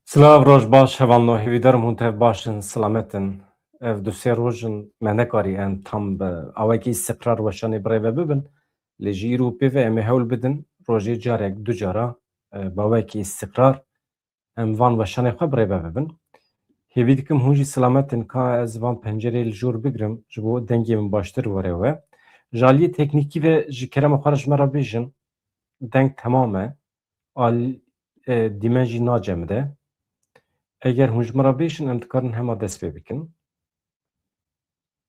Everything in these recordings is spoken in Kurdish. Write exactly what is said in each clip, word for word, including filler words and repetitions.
Silav, roj baş, hevalno, hêvîdarim hûn tev baş in, silamet in. Ev du sê roj in, me nekarî em tam bi awekî îstiqrar weşanê bi rê ve bibin. Lê jî îro pê ve em ê hewl bidin, rojê carek, du cara, e, bi awekî îstiqrar em van weşanê xwe bi rê ve bibin. Hêvî dikim hûn jî silamet in, ka ez van pencerê li jor bigrim, ji bo dengê min baştir were we. Ji aliyê teknîkî ve ji kerema xwe re ji me re bêjin, deng temam e. Al-, e, dîmen jî nacemide. Eger hûn ji min re bêjin, em dikarin hema dest pê bikin.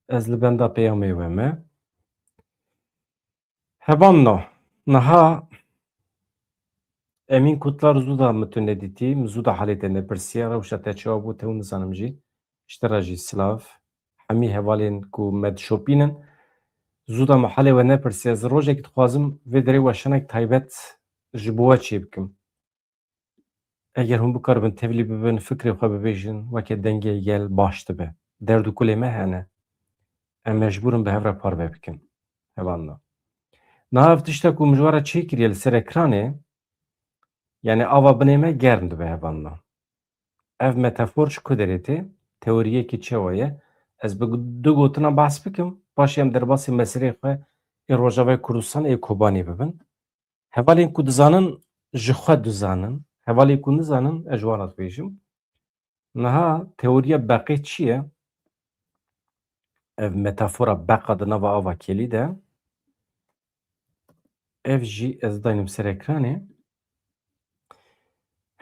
Ez li benda peyamê we me. Hevalno, niha Emîn Kutlar zû da min tu nedîtî, min zû da halê te nepirsiya, rewşa te çawa bû, tew nizanim jî. Ji te re jî silav. Hemî hevalên ku me dişopînin, zû da min halê we nepirsiya. Ez rojekî dixwazim vê derê weşanek taybet ji bo we çêbikim. Eger hûn bikaribin tevlî bibin, fikrê xwe bibêjin, weke dengê gel baş dibe. Derd û kulê me hene. Em mecbûr in bi hev re parve bikin. Hevalno. Niha ev tişta ku min ji we re çêkiriye li ser ekranê, yani ava binê me germ dibe, hevalno. Ev metafor ji ku derê tê? Teoriyekî çawa ye? Ez bi du gotina behs bikim, paşê em derbasî meseleyê xwe ê Rojavayê Kurdistanê ê Kobanê bibin. Hevalên ku dizanin, ji xwe dizanin. Hevalên ku nizanin, ez ji wan re dibêjim. Niha teoriya beqê çi ye? Ev metafora beqa di nava ava kelî de. Ev jî ez daynim ser ekranê.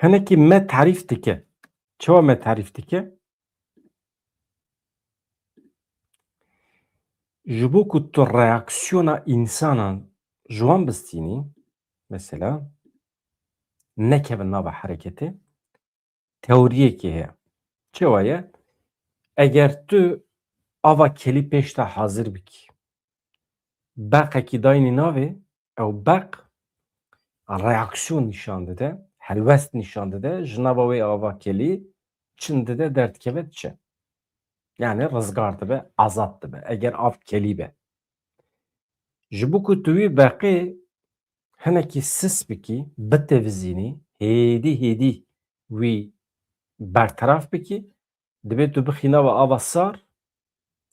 Hinekî me tarîf dike. Çawa me tarîf dike? Ji bo ku tu reaksiyona însanan ji wan bistînî, mesela, nekevin nava hereketê, teoriyekê heye. Çawa ye? Eger tu ava kelî pêş te hazir bikî, beqekî dayînî navê, ew beq reaksiyon nîşan dide, helwest nîşan dide, ji nava wê ava kelî çin dide, derdikeve diçe. Yani rizgar dibe, azad dibe, eger av kelî be. Ji bo ku tu wî beqê hinekî sis bikî, bitevizînî, hêdî hêdî wî berteraf bikî, dibê tu bixî nava ava sar,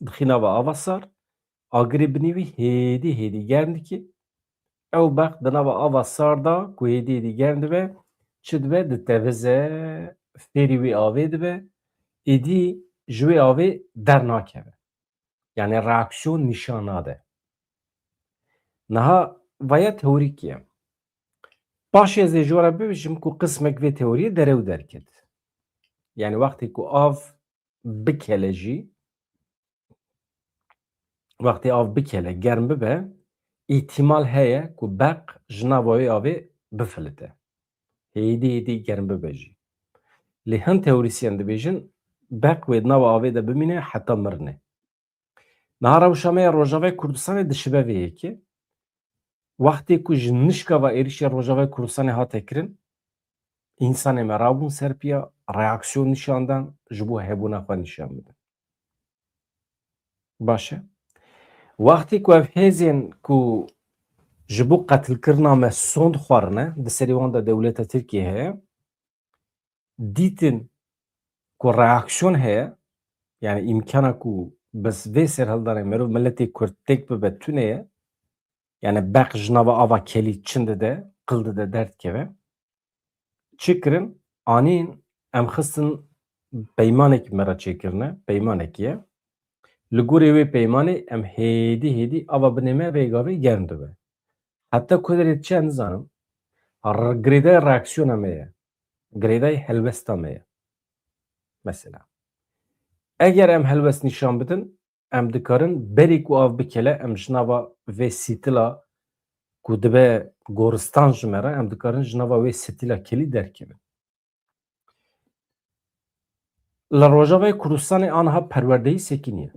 dixî nava ava sar, agirê binî wî hêdî hêdî germ dikî. Ew beq di nava ava sar de ku hêdî hêdî germ dibe, çi dibe? Ditevize, fêrî wî avê dibe, êdî ji wê avê dernakeve. Yani reaksiyon nîşan nade. Niha vaya teorîk ye. Paşê ez ê ji we re bibêjim ku qismek vê teoriyê derew derket. Yani wextê ku av bikele jî, wextê av bikele, germ bibe, îhtimal heye ku beq ji nava wê avê bifilite. Hêdî hêdî germ bibe jî. Lê hin teorîsyen dibêjin, beq wê di nava avê de bimîne heta mirinê. Niha rewşa me ya Rojavayê Kurdistanê dişibe vê yekê. Wextê ku ji nişka va êrişê Rojavayê Kurdistanê hate kirin, însanê me rabûn ser piya, reaksiyon nîşan dan, ji bo hebûna xwe nîşan bidin. Baş e. Wextê ku ev hêzên ku ji bo qetilkirina me sond xwarine, di serê wan de dewleta Tirkiyê heye, dîtin ku reaksiyon heye, yani îmkana ku bi vê serhildanê merov miletê Kurd têk bibe tune ye, yani beq ji nava ava kelî çin dide, qil dide, derdikeve. Çi kirin? Anîn em xistin peymanekî me re çêkirine, peymanekî ye. Li gorî wê peymanê em hêdî hêdî ava binê me vê gavê germ dibe. Heta ku derê diçe nizanim. R-, girêdayê reaksiyona me ye. Girêdayê helwesta me ye. Mesela. Eger em helwest nîşan bidin, em dikarin berî ku av bikele, em ji nava vê sîtila ku dibe goristan ji me re, em dikarin ji nava wê sîtila kelî derkevin. Li Rojavayê Kurdistanê aniha perwerdeyî sekiniye.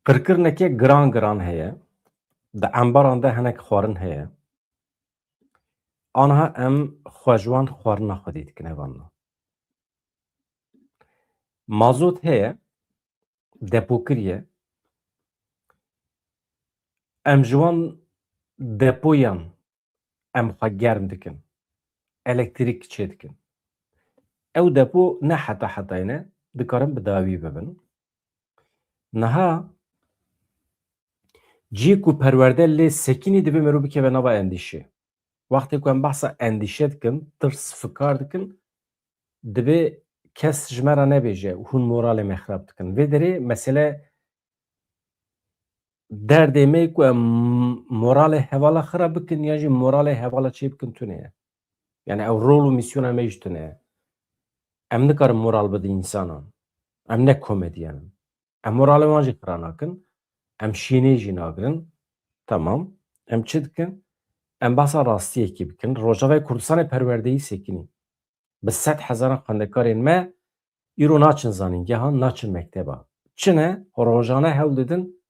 Qirkirineke giran giran heye. Di embaran de hinek xwarin heye. Aniha em xwe ji wan xwarina xwedî dikin, hevalno. Mazot heye, depo kiriye. Em ji wan depoyan em xwe germ dikin. Elektrîk çê dikin. Ew depo ne heta hetayî ne, dikarin bi dawî bibin. Niha cî ku perwerde lê sekinî, divê merû bikeve nava endîşê. Wextê ku em behsa endîşe dikin, tirs fikar dikin, divê kes ji me re nebêje hûn moralê me xirab dikin. Vê derê mesele derdê me ku em moralê hevala xirab bikin ya jî moralê hevala çê bikin tune ye. Yani ew rol û mîsyona me jî tune ye. Em nikarin moral bidin însanan. Em ne komedyen in. Em moralê wan jî xira nakin. Em şînê jî nagirin. Tamam. Em çi dikin? Em behsa rastiyekî bikin. Rojavayê Kurdistanê perwerdeyî sekinî. Bi sed hezaran xwendekarên me îro naçin zanîngehan, naçin mekteba. Çi ne? Rojane hewl didin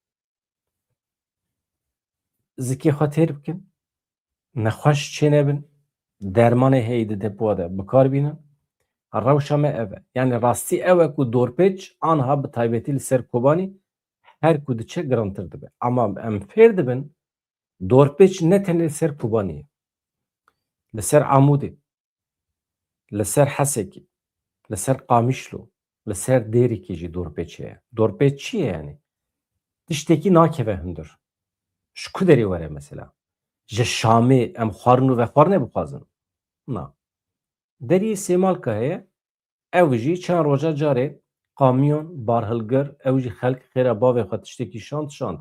zikê xwe têr bikin, nexweş çênebin, dermanê heyî di depoya de bi kar bînin. Rewşa me ev e. Yani rastî ew e ku dorpêç anha bi taybetî li ser Kobanî her ku diçe girantir dibe. Ama em fêr dibin dorpêç ne tenê li ser Kobanî ye. Li ser Amûdê, li ser Hesekê, li ser Qamişlo, li ser Dêrikê jî dorpêç heye. Dorpêç çi ye yani? Tiştekî nakeve hundir. Ji ku derê were mesela? Ji Şamê em xwarin û vexwarinê bixwazin? Na. Deriyê Sêmalka heye, ew jî çend roja carê kamyon, barhilgir, ew jî xelk xêra bavê xwe tiştekî şand, şand.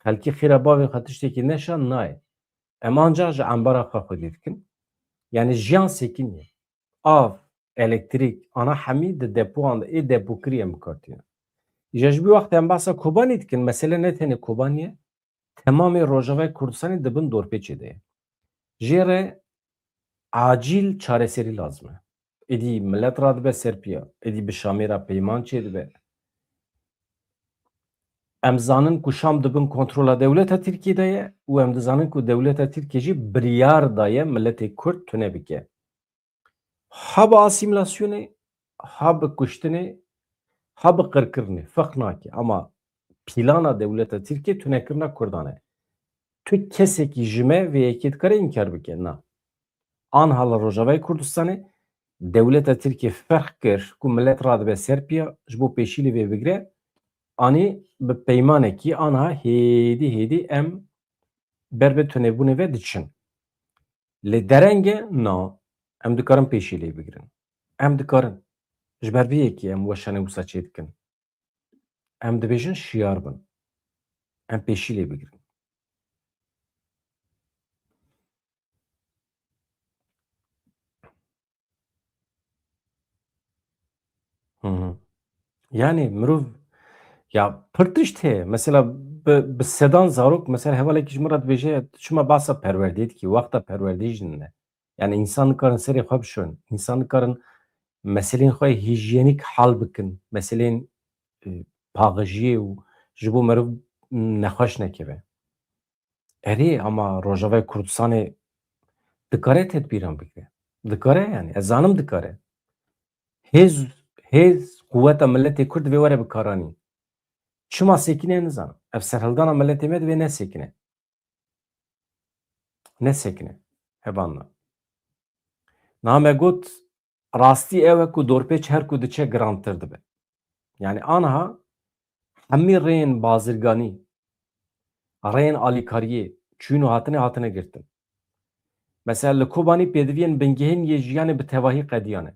Xelkî xêra bavê xwe tiştekî neşand nayê. Em ancax ji embara xwe xwedî dikin. Yani jiyan sekinî ye. Av, elektrîk, ana hemî di depoyan de, ê depokirî em bi kar tînin. Îja ji bî wextê em behsa Kobanî dikin, mesele ne tenê Kobanî ye, temamê Rojavayê Kurdistanê di bin dorpêçê de ye. Jê re acîl çareserî lazim e. Êdî milet radibe ser piya, êdî bi Şamê re peyman çêdibe. Em zanin ku Şam di bin kontrola dewleta Tirkiyê de ye û em dizanin ku dewleta Tirkiye jî biryar daye miletê Kurd tune bike. Ha bi asîmîlasyonê, ha bi kuştinê, ha bi qirkirinê, ferq nake. Ama plana dewleta Tirkiye tunekirina Kurdan e. Tu kesekî ji me vê yekê dikare înkar bike? Na. Anha li Rojavayê Kurdistanê dewleta Tirkiye ferq kir ku milet radibe ser piya ji bo pêşî li vê bigire, anî bi peymanekî anha hêdî hêdî em ber bi tunebûnê ve diçin. Lê dereng e, na, em dikarin pêşî lê bigirin. Em dikarin. Ji ber vê yekê em weşanê wisa çê dikin. Em dibêjin şiyar bin. Em pêşî lê bigirin. Hı hı. Yani mirov ya pir tişt heye. Mesela bi, bi sedan zarok, mesela hevalekî ji min re dibêje, "Tu çima behsa perwerdeyê dikî? Wexta perwerdeyê jî nîne." Yani însan nikarin serê xwe bişon. Însan nikarin meselên xwe hîjyenîk hal bikin. Meselên, e, paxijiyê û ji bo meriv nexweş nekeve. Erê, ama Rojavayê Kurdistanê dikare tedbîran bigire. Dikare yani. Ez zanim dikare. Hêz, hêz, quweta miletê Kurd vê were bikaranîn. Çima sekine nizanim. Ev serhildana miletê me divê nesekine. Nesekine. Hevanna. Niha me got, rastî ew e ku dorpêç her ku diçe girantir dibe. Yani anha hemî rêyên bazirganî, rêyên alîkariyê, çûn û hatinê hatine girtin. Mesela li Kobanî pêdiviyên bingehîn yê jiyanê bi tevahî qediyane.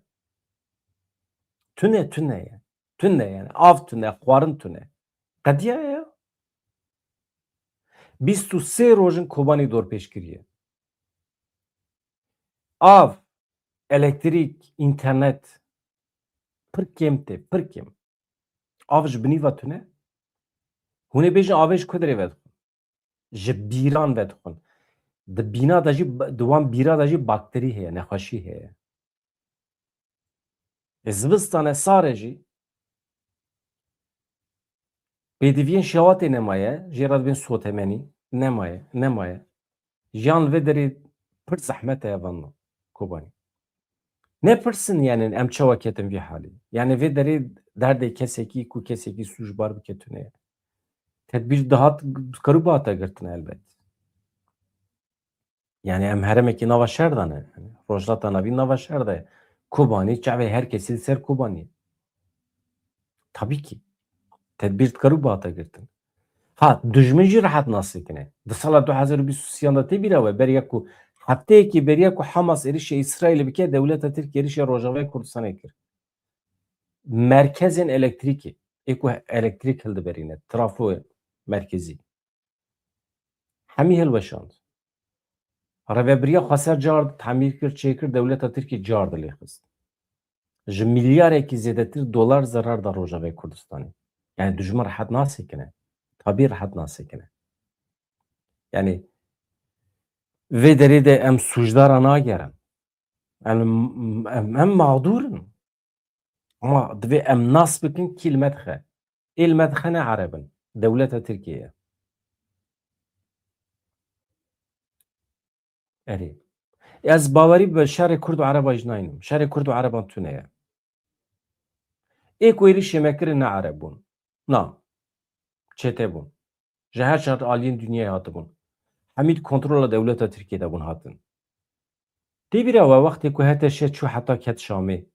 Tune, tune ye. Tune yani. Av tune, xwarin tune. Qediyaye ya. Bîst û sê roj in Kobanî dorpêç kiriye. Av, elektrîk, înternet pir kêm tê, pir kêm. Av ji binî ve tune. Hûn ê bêjin avê ji ku derê vedixwin? Ji bîran vedixwin. Di bîna de jî, di wan bîra de jî bakterî heye, nexweşî heye. Ê zivistan e, sar e jî. Pêdiviyên şewatê nemaye, jê re dibên sotemenî, nemaye, nemaye. Jiyan li vê derê pir zehmet e, evanna Kobanî. Nepirsin yani em çawa ketin vî halî. Yani vê derê derdê kesekî ku kesekî sûcbar bike tune ye. Tedbîr dihat, dikar û bihata girtin elbet. Yani em herêmekî nava şer de ne. Yani Rojhilata Navîn nava şer de ye. Kobanî, çavê her kesî li ser Kobanî. Tabii ki. Tedbîr dikar û bihata girtin. Ha, dijmin jî rehet nasekine. Di sala du hezar û bîst û sêyan de tê bîra we, beriya ku hefteyekî beriya ku Hamas êrişê Îsraîlê bike, dewleta Tirkiyê êrişê Rojavayê Kurdistanê kir. Merkezên elektrîkê, ê ku elektrîk hildiberîne, trafo merkezî. Hemî hilweşand. Rêvebiriya Xweser car tamîr kir, çêkir, dewleta Tirkiyê car dilê xist. Ji milyarekî zêdetir dolar zerar da Rojavayê Kurdistanê. Yani dijmin rehet nasekine. Tabii rehet nasekine. Yani vê derê de em sûcdara nagerin. Em, em, em mağdur in. Ama divê em nas bikin kî li me dixe. Ê li me dixe ne Ereb in. Dewleta Tirkiyê ye. Erê. Ez bawerî bi şerê Kurd û Ereba jî naynim. Şerê Kurd û Ereban tune ye. Ê ku êrişê me kirin ne Ereb bûn. Na. Çete bûn. Ji her çar aliyên dinyayê hatibûn. Hemî di kontrola dewleta Tirkiyê de bûn hatin. Tê bîra we wextê ku H T Ş çû heta ket Şamê.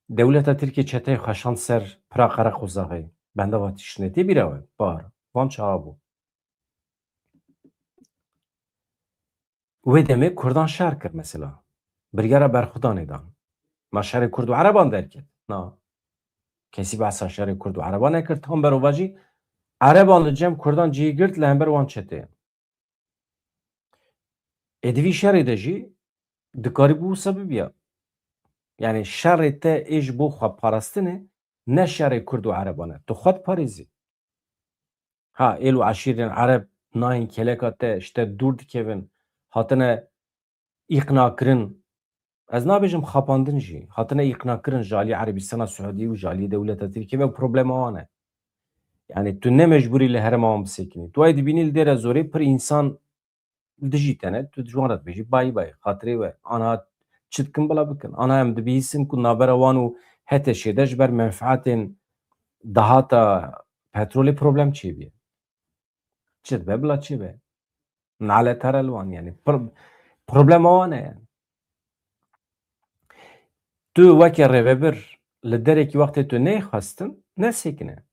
Dewleta Tirkiyê çeteyê xwe şand ser pira Qereqozaxê. Benda va tiştine tê bîra we? Bar. Van çawa bû? Wê demê Kurdan şer kir mesela. Biryara berxwedanê dan. Ma şerê Kurd û Ereban derket? Na. Kesî behsa şerê Kurd û Ereban nekir. Tam berovajî Ereban li cem Kurdan cihî girt li hember wan çeteyan. Ê di vî şerê de jî dikarîbû wisa bibiya. Yani şerê te ê ji bo xwe parastinê ne şerê Kurd û Ereban e. Tu xwe diparêzî. Ha, êl û eşîrên Ereb nayên kêleka te, ji te dûr dikevin, hatine îqnakirin. Ez nabêjim xapandin jî. Hatine îqnakirin ji alî Erebistana Siûdî û ji alî dewleta Tirkiyê ve problema wan e. Yani tu ne mecbûrî li herêma wan bisekinî. Tu ay dibînî li dêre zorê pir însan li dijî te ne, tu ji wan re dibêjî bayî bayî, xatirê we. Ana çi dikin bila bikin. Ana em dibihîsin ku navbera wan û H T Ş'ê de ji ber menfaetên dahata petrolê problem çêbûye. Çi dibe bila çêbe. Nale tere li wan yani. Pro-, problema wan e yani. Tu weke rêvebir li derekî wextê tu neyê xwestin, nesekine.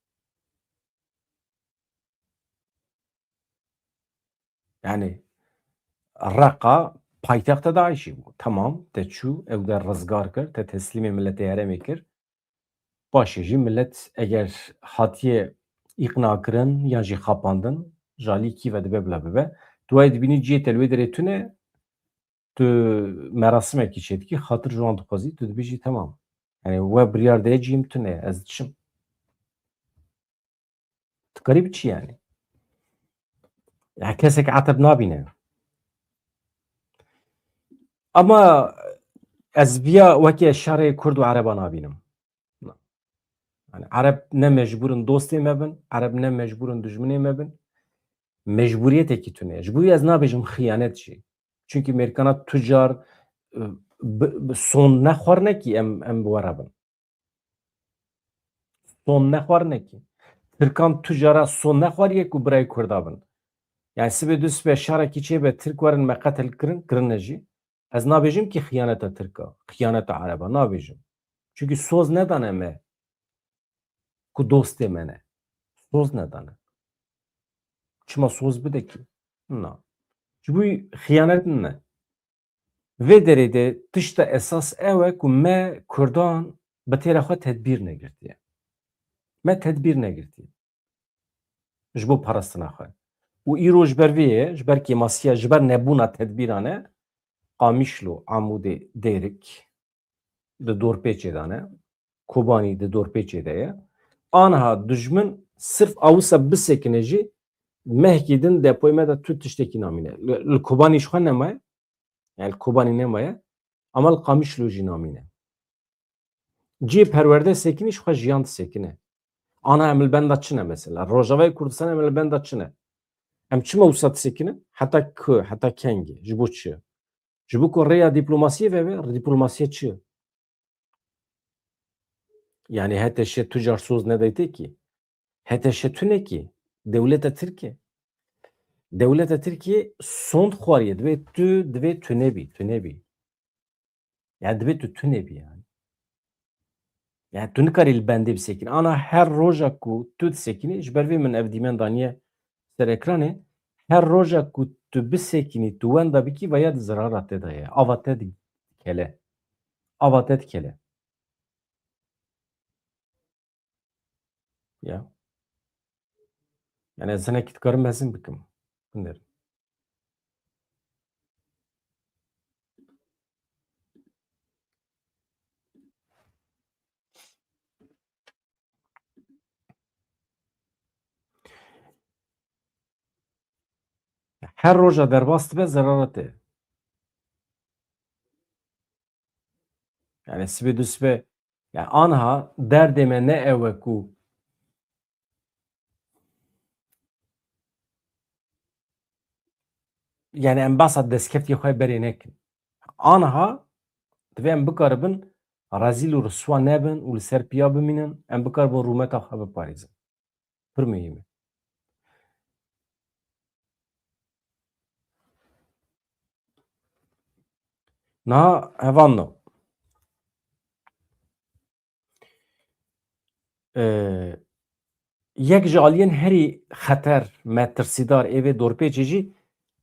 Yani Reqa paytexta DAIŞ'î bû. Temam, te çû, ew de rizgar kir, te teslîmê miletê herêmê kir. Paşê jî milet eger hatiye îqnakirin yan jî xapandin, ji alî kî ve dibe bila bibe. Tu wayê dibînî cihê te li wê derê tune, tu merasimekî çêdikî, xatir ji wan dixwazî, tu dibêjî, temam. Yani we biryar daye cihê min tune ye, ez diçim. Tu karî biçî yani. Ya kesek eteb nabîne. Ama ez viya weke şerê Kurd û Ereba nabînim. Yani Ereb ne mecbûr in dostê me bin, Ereb ne mecbûr in dijminê me bin. Mecbûriyetekî tune ye. Ji bo wî ez nabêjim xiyanet jî. Çunkî Mêrkana tu car, e, bi, bi son nexwarine kî em, em bi we re bin. Son nexwarine kî. Tirkan tu cara son nexwariye ku birayê Kurda bin. Yani sibê du sibê şerekî çêbe Tirk werin me qetil kirin, kirine jî. Ez nabêjim kî xiyaneta Tirka, xiyaneta Ereba nabêjim. Çunkî soz nedane me ku dostê me ne. Soz nedane. Çima soz bide kî? Na. Ji bo wî xiyanet nîne. Vê derê de tişta esas ew e ku me Kurdan bi têra xwe tedbîr negirtiye. Me tedbîr negirtiye. Ji bo parastina xwe. Û îro ji ber vê ye, ji ber kêmasiya, ji ber nebûna tedbîran e, Qamişlo, Amûdê, Dêrik, di dorpêçê de ne, Kobanî di dorpêçê de ye. Aniha dijmin sirf a wisa bisekine jî mehkî din depoyê me de tu tiştekî namîne. Li, li Kobanî ji xwe nemaye, yani li Kobanî nemaye, ama li Qamişlo jî namîne. Cihê perwerde sekinî ji xwe jiyan disekine. Ana em li benda çi ne mesela? Rojavayê Kurdistan em li benda çi ne? Em çima wisa disekinin? Heta ku, heta kengê? Ji bo çi? Ji bo ku rêya dîplomasiyê vebe, dîplomasiya çi? Yani H T Ş tu car soz nedayte kî. H T Ş tune kî. Dewleta Tirk e. Dewleta Tirkiyê sond xwariye, divê tu, divê tu nebî, tu nebî. Yani divê tu tune bî yani. Yani tu nikarî li bendê bisekinî. Ana her roja ku tu disekinî, ji ber vê min ev dîmen daniye ser ekranê, her roja ku tu bisekinî, tu wenda bikî, veya di zirara te de ye. Ava te dikele. Ava te dikele. Ya. Yani ez hinekî dikarim mezin bikim. Binêrim. Her roja derbas dibe zerara te. Yani sibê du sibê, yani anha derdê me ne ew e ku yani em basa destkeftiyê xwe berê nekin. Anha divê em bikaribin rezîl û riswa nebin û li ser piya bimînin, em bikaribin rûmeta xwe biparêzin. Pir muhîm e. Niha hevalno. Ee, yek ji aliyên herî xeter, metirsîdar ê vê dorpêçê jî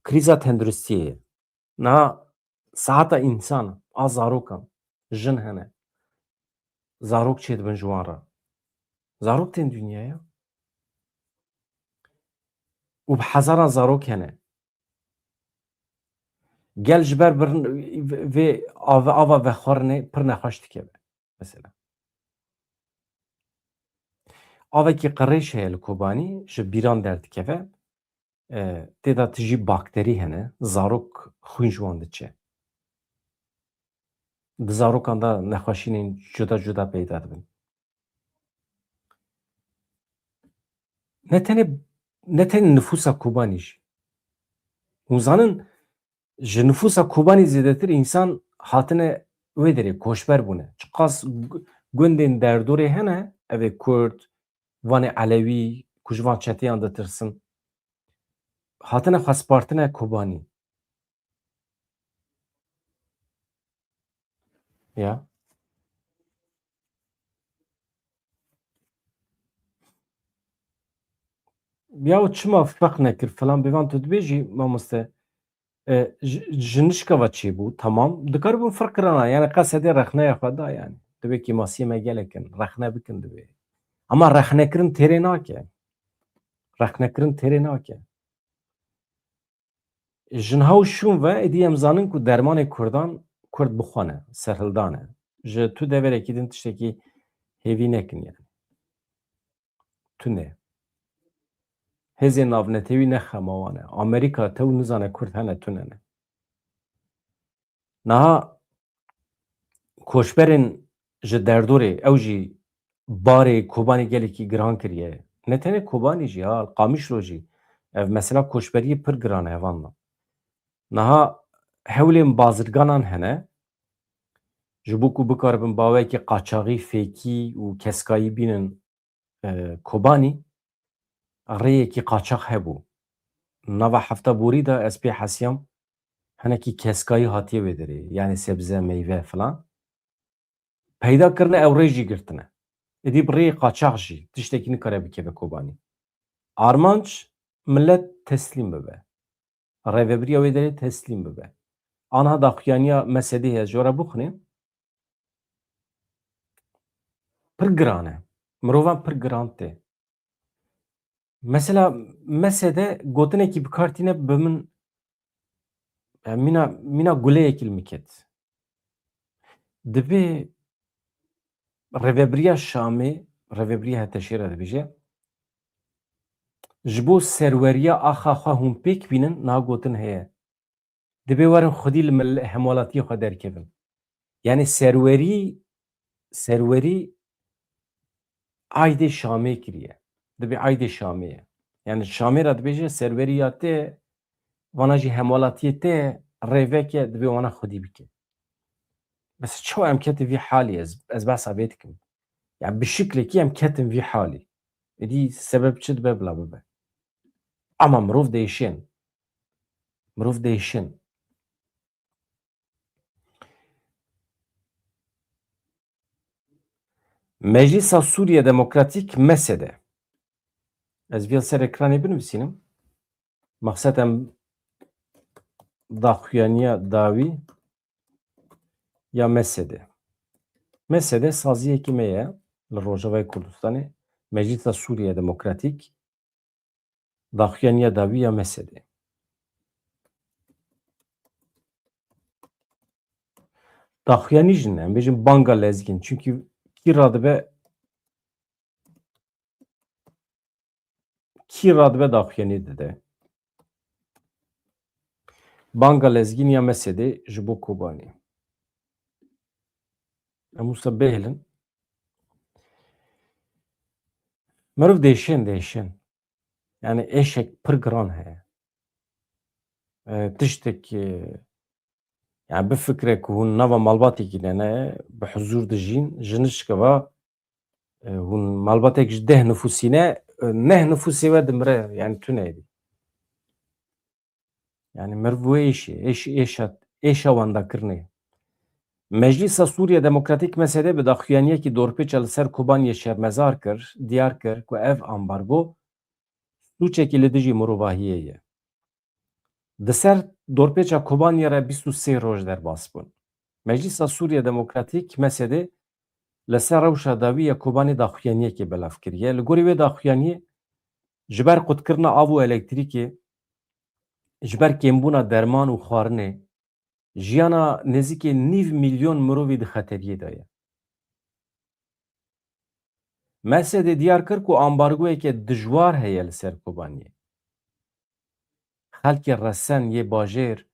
krîza tenduristiyê ye. Niha sehata însan a zarokan, jin hene. Zarok çêdibin ji wan re. Zarok tên dinyaya. Û bi hezaran zarok hene. Gel ji ber bir-, vê ava, ava vexwarinê pir nexweş dikeve. Mesela. Avekî qirêj heye li Kobanî, ji bîran derdikeve. E, tê de tijî bakterî hene, zarok xwîn ji wan diçe. Di zarokan de nexweşînên cuda cuda peyda dibin. Ne tenê, ne tenê nifûsa Kobanî jî. Hûn zanin, ji nifûsa Kobanî zêdetir însan hatine wê derê, koçber bûne. Çiqas gu-, gundên derdorê hene, ev ê Kurd, vanê Elewî, ku ji van çeteyan ditirsin, hatine xwespartine Kobanî. Ya. Ya û çima ferq nekir filan, bêvan tu dibêjî, mamoste, e, ji, ji nişka ve çêbû, tamam. Dikaribûn ferq kirana, yani qesedê rexneya xwe da yani. Divê kêmasiyê me gelek in, rexne bikin divê. Ama rexnekirin têrê nake. Rexnekirin têrê nake. Ji niha û şûn ve êdî em zanin ku dermanê Kurdan, Kurd bixwe ne, serhildan e. Ji tu deverekî din tiştekî hêvî nekin yani. Tune. Hêzên navnetewî ne xema wan e. Amerîka tew nizane Kurd hene tune ne. Niha koçberên ji derdorê, ew jî barê Kobanê gelekî giran kiriye. Ne tenê Kobanî jî, ha, Qamişlo jî. Ev mesela koçberiyê pir giran e hevalno. Niha hewlên bazirganan hene, ji bo ku bikaribin bi awayekî qaçaxî, fêkî û keskayî bînin, e, Kobanî, rêyekî qaçax hebû. Nava hefta borî de ez pê hesiyam, hinekî keskayî hatiye wê derê. Yani sebze, meyve filan. Peyda kirine, ew rê jî girtine. Êdî bi rêyê qaçax jî tiştekî nikare bikeve Kobanî. Armanc, millet teslîm bibe. Rêvebiriya wê derê teslîm bibe. Anha daxuyaniya mesedê heye, ji we re bixwînim. Pir giran e. Mirovan pir giran tê. Mesela mesede gotinekî bi kar tîne bi min, e, mîna, mîna guleyekî li min ket. Divê rêvebiriya Şamê, rêvebiriya H T Ş'ê re dibêje, ji bo serweriya axa xwe hûn pêk bînin, niha gotin heye. Divê werin xwedî li mil-, hemwelatiyê xwe derkevin. Yani serwerî, serwerî aydê Şamê kiriye. Divê aydê Şamê ye. Yani Şamê re dibêje serwerî ya te, vana jî hemwelatiyê te rêveke, divê wana xwedî bike. Bes çawa em ketin vî halî, ez, ez behsa vê dikim. Yani bi şiklekî em ketin vî halî. Êdî sebeb çi dibe bila bibe. Ama mirov değişên. Mirov dêşin. Meclisa Sûriye Demokratîk, M S D. Ez vê ser ekranê binivîsînim. Maqsed em daxuyaniya dawî ya M S D. M S D saziyekî me ye li Rojavayê Kurdistanê, Meclisa Sûriye Demokratîk, daxuyaniya dawî ya M S D. Daxuyanî jî ne, em bêjin banga lezgîn. Çimkî kî radibe, kî radibe daxuyanî dide. Banga lezgîn ya M S D ji bo Kobanî. Em wisa bihêlin. Meriv dêşên, dêşên. Yani êşek pir giran heye. E, tiştek, e, yani bifikire ku hûn nava malbatekî de ne, bi huzûr dijîn, ji nişkeva, e, hûn malbatek ji deh nifûsî ne, e, neh nifûsê we dimire, yani tune bî. Yani meriv wê êşê, êş-, êşa, êşa wendakirinê. Meclisa Sûriye Demokratîk, M S D, bi daxuyaniyekî dorpêça li ser Kobaniyê şermezar kir, diyar kir ku ev ambargo sûcekî li dijî mirovahiyê ye. Di ser dorpêça Kobaniyê re bîst û sê roj derbas bûn. Meclisa Sûriye Demokratîk, M S D, li ser rewşa dawî ya Kobanê daxuyaniyekê belav kiriye. Li gorî wê daxuyaniyê, ji ber qutkirina av û elektrîkê, ji ber kêmbûna derman û xwarinê, jiyana nêzîkî nîv milyon mirovî di xeteriyê de ye. M S D diyar kir ku ambargoyeke dijwar heye li ser Kobaniyê. Xelkê resen yê bajêr,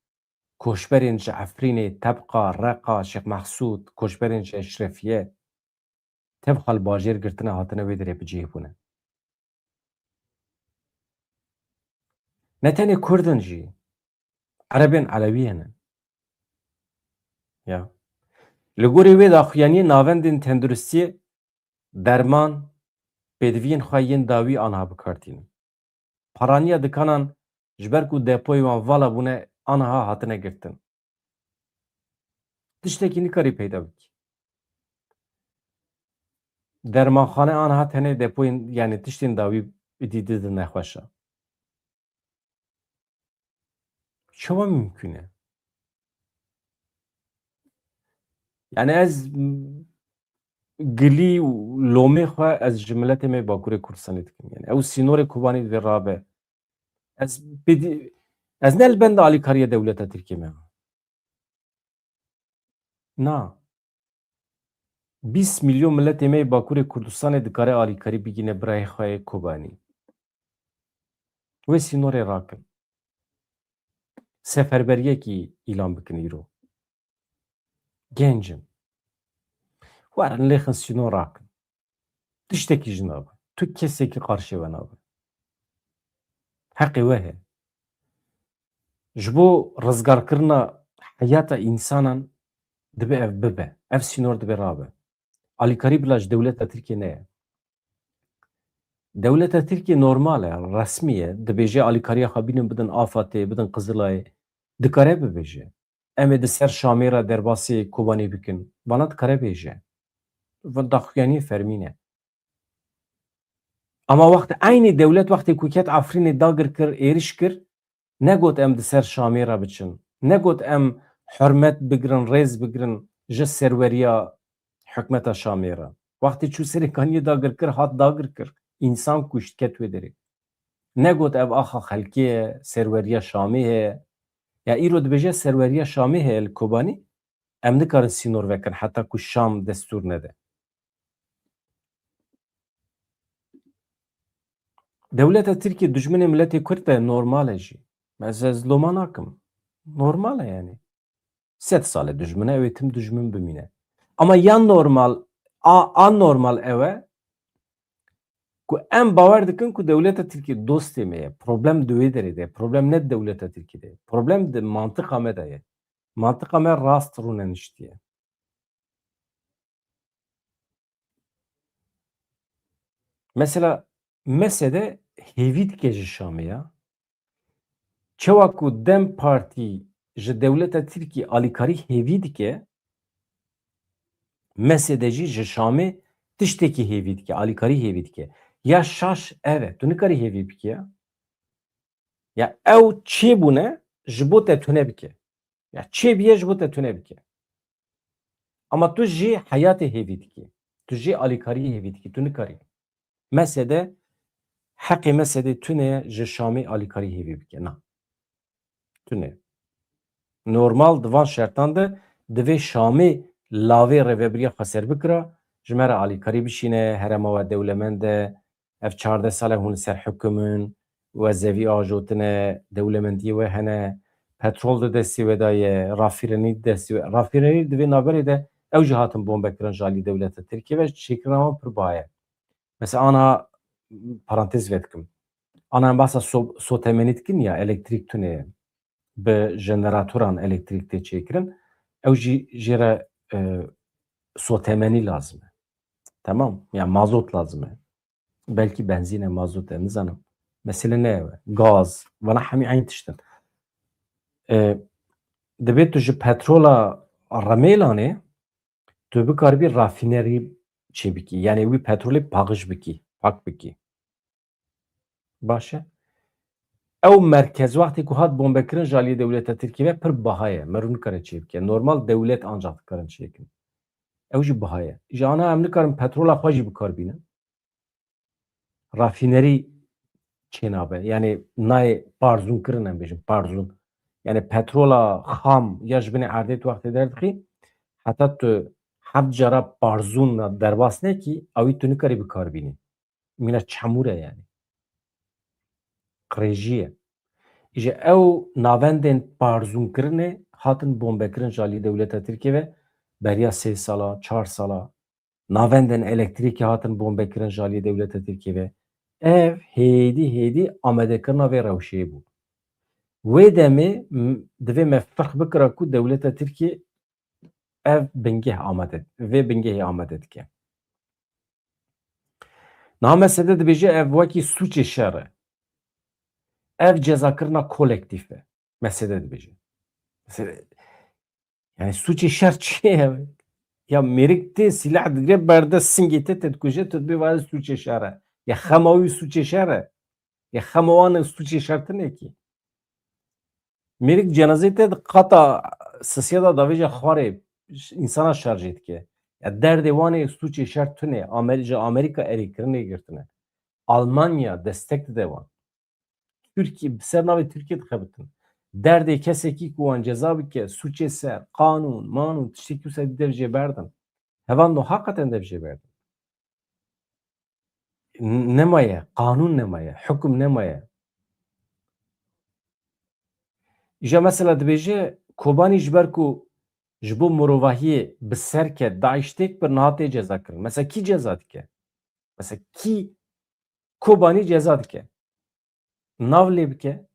koçberên ji Efrînê, Tebqa, Reqa, Şêx Mehsûd, koçberên ji Eşrefiye, tev xal bajêr girtine, hatine wê derê bi cih bûne. Ne tenê Kurd in jî, Erebên Elewiyê ne. Ya. Li gorî wê daxuyaniyê navendên tenduristiyê derman, pêdiviyên xwe yên dawî aniha bi kar tînin. Paraniya dikanan ji ber ku depoyê wan vala bûne, aniha hatine girtin. Tiştekî nikarî peyda bikî. Dermanxane aniha tenê depoyên, yani tiştên dawî îdî didin nexweşa. Çawa mimkûn e? Yani ez, m, gilî û lomê xwe ez ji miletê me Bakurê Kurdistanê dikim. Yani ew sînorê Kobanî divê rabe. Ez pêdî-, ez ne li benda alîkariya dewleta Tirkiyê me. Na. Bîst milyon miletê me yê Bakurê Kurdistanê dikare alîkarî bigîne birayê xwe yê Kobanî. Wê sînorê rakin. Seferberiyekî îlan bikin îro. Genc in. Werin lêxin sînor rakin. Tiştekî jî nabe. Tu kesekî qarşê we nabe. Heqê we heye. Ji bo rizgarkirina heyata însanan dibe ev bibe. Ev sînor dibe rabe. Alîkarî bila ji dewleta Tirkiyê neye. Dewleta Tirkiyê normal e, resmî ye. Dibêje alîkariya xwe bînin bidin Afatê, bidin Qizilayê. Dikare bibêje. Em ê di ser Şamê re derbasî Kobanê bikin. Vana dikare bêje. Va daxuyaniyê fermî ne. Ama wext eynî dewlet wextê ku ket Efrînê dagir kir, êriş kir, negot em di ser Şamê re biçin. Negot em hurmet bigirin, rêz bigirin ji serweriya hikûmeta Şamê re. Wextê çû Serêkaniyê dagir kir, hat dagir kir. Însan kuşt, ket wê derê. Negot ev axa xelkê ye, serweriya Şamê heye. Ya îro dibêje serweriya Şamê heye li Kobanî, em nikarin sînor vekin heta ku Şam destûr nede. Dewleta Tirkiyê dijminê miletê Kurd e, normal e jî. Ez, ez loma nakim. Normal e yani. Sed sal e dijmin e, ew ê tim dijmin bimîne. Ama ya normal, a, anormal ew e ku em bawer dikin ku dewleta Tirkiyê dostê me ye. Problem di wê derê de ye. Problem ne di dewleta Tirkiyê de ye. Problem di mantiqa me de ye. Mantiqa me rast rûneniştiye. Mesela, M S D hêvî dike ji Şamê ya. Çawa ku DEM Partî ji dewleta Tirkî alîkarî hêvî dike, MSD jî ji Şamê tiştekî hêvî dike, alîkarî hêvî dike. Ya şaş ev e, tu nikarî hêvî bikî ya. Ya ew çêbûne ji bo te tune bike. Ya çêbûye ji bo te tune bike. Ama tu jî heyatê hêvî dikî. Tu jî alîkariyê hêvî dikî. Tu nikarî. MSD, heqê MSD tune ye ji Şamê alîkarî hêvî bike. Na. Tune. Normal di van şertan de divê Şamê lavê rêvebiriya xweser bikira, ji me re alîkarî bişîne, herêma we dewlemend e, ev çardeh sal e hûn li ser hukum in, we zevî ajotine, dewlemendiyê we hene, petrol di destê we de ye, rafînerî di destê we, rafînerî di vê navberê de ew jî hatin bombekirin ji alî dewleta Tirkiyê ve, çêkirina wan pir biha ye. Mesela ana parantez vedikim. Ana em bahsa so-, sotemenî dikin ya, elektrîk tune ye. Bi jeneratoran elektrîk tê çêkirin. Ew jî jê re, e, sotemenî lazim e. Tamam? Ya mazot lazim e. Belkî benzîn e, mazot e, nizanim. Mesele ne ew e. Gaz, vana hemî eyn tişt in. E, divê tu ji petrola remêlanê tu bikaribî rafînerî çêbikî. Yanî wî petrolê paqij bikî, pak bikî. Baş e. Ew merkez wextê ku hat bombekirin ji aliyê dewleta Tirkiyê ve pir biha ye. Meriv nikare çê bike. Normal dewlet ancak dikarin çêkin. Ew jî biha ye. Ji ana em nikarin petrola xwe jî bikar bînin. Rafînerî çênabe. Yanî nayê parzûn kirin, em bêjin parzûn. Yanî petrola xam ya ji binê erdê tu wextê derdixî, heta tu heft cara parzûn derbas nekî, ewî tu nikarî bikar bînî. Mîna çemûr e yanî. Qirêjî ye. Îje ew navendên parzûnkirinê hatin bombekirin ji alî dewleta Tirkiyê ve beriya sê sala, çar sala. Navendên elektrîkê hatin bombekirin ji alî dewleta Tirkiyê ve. Ev hêdî hêdî amadekirina vê rewşê bû. Wê demê m-, divê me ferq bikira ku dewleta Tirkiyê ev bingeh amade, vê bingehê amade dike. Niha MSD dibêje ev wekî sûcê şer e. Ev cezakirina kolektîf e. MSD dibêje. Mesela, yani sûcê şer çi ye? Ya mêrik tê sîlah digire berde singê te te dikuje, tu dibê vay sûcê şer e. Ya xema wî sûcê şer e. Ya xema wan sûcê şer tine kî. Mêrik cenazê te di qata sisiya da davêje xwarê, însana şarjê dike. Ya derdê wan ê sûcê şer tune, Amer-, ji Amerîka erêkirinê girtine. Almanya destek dide wan. Tirkiye, bi ser navê Tirkiye dixebitin. Derdê kesekî ku wan ceza bike, sûcê ser, qanûn, manûn, tiştekî wisa dev jê berdin. Hevan no haqeten dev jê berdin. N-, nemaye, qanûn nemaye, hukum nemaye. Îja mesela dibêje, Kobanî ji ber ku ji bo mirovahiyê bi ser ket, DAIŞ têk bir, niha tê ceza kirin. Mesela kî ceza dike? Mesela kî Kobanî ceza dike? Nav lê bike.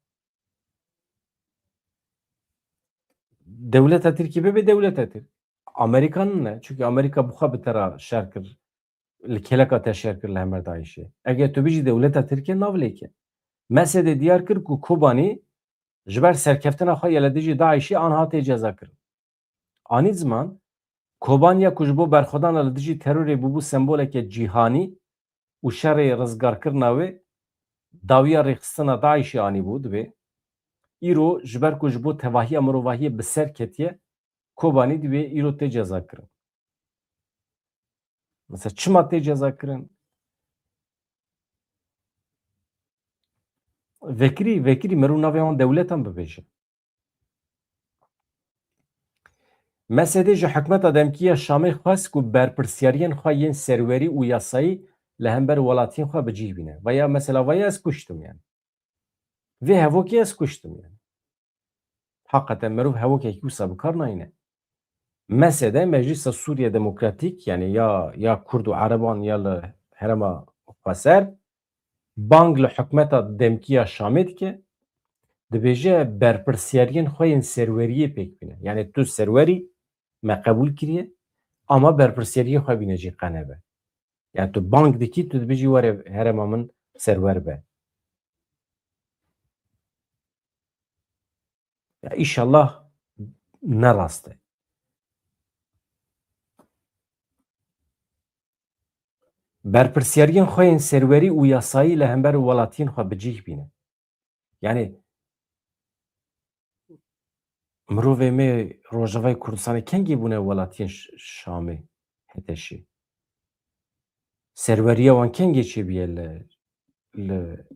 Dewleta Tirkî bebe dewleta Tirk. Amerîka nine. Çunke Amerîka bi xwe bi te re şer kir. Li kêleka te şer kir li hemer DAIŞê. Eger tu bijî dewleta Tirkê nav lê ke. MSD diyar kir ku Kobanî ji ber serkeftina xwe ya li dijî DAIŞê anha tê ceza kirin. Anî ziman, Kobaniya ku ji bo berxwedana li dijî terorê bûbû semboleke cîhanî û şerê rizgarkirina wê, dawiya rêxistina DAIŞê anîbû, dibê îro ji ber ku ji bo tevahiya mirovahiyê bi ser ketiye, Kobanî dibê îro tê ceza kirin. Mesela çima tê ceza kirin? Vekirî, vekirî meriv navê wan dewletan bibêje. MSD ji hikûmeta demkî ya Şamê xwest ku berpirsyariyên xwe yên serwerî û yasayî li hember welatiyên xwe bi cih bîne. Veya mesela veya ez kuştim yani. Vê hevokê ez kuştim yani. Haqeten meriv hevokekî wisa bi kar nayîne. MSD, Meclisa Sûriye Demokratîk, yani ya, ya Kurd û Ereban ya li herêma xweser, bang li hikûmeta demkî ya Şamê dike, dibêje berpirsyariyên xwe yên serweriyê pêk bîne. Yani tu serwerî, me qebûl kiriye, ama berpirsyariyê xwe bîne jî qenebe. Yani tu bang dikî, tu dibêjî were herêma min serwer be. Ya, îşallah ne rast e. Berpirsyariyên xwe yên serwerî û yasayî li hember welatiyên xwe bi cih bîne. Yani, mirovê me Rojavayê Kurdistanê kengî bûne welatiyên Ş-, Şamê, HTŞê? Serweriya wan kengê çêbûye li, li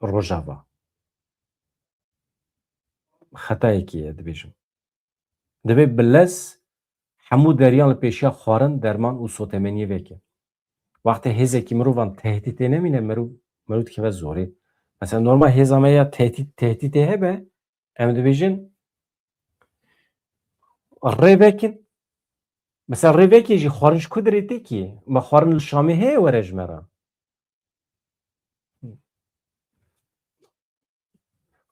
Rojava? Xetayekî ye, dibêjim. Divê bi lez hemû deriyan li pêşiya xwarin, derman û sotemeniyê veke. Wextê hêzekî mirovan tehdîtê nemîne, mirov, mirov dikeve zorê. Mesela normal hêza me ya tehdît, tehdîtê hebe, em dibêjin rê vekin. Mesela rê vekê jî xwarin ji ku dirê tê kî? Me xwarin li Şamê heye were ji me re?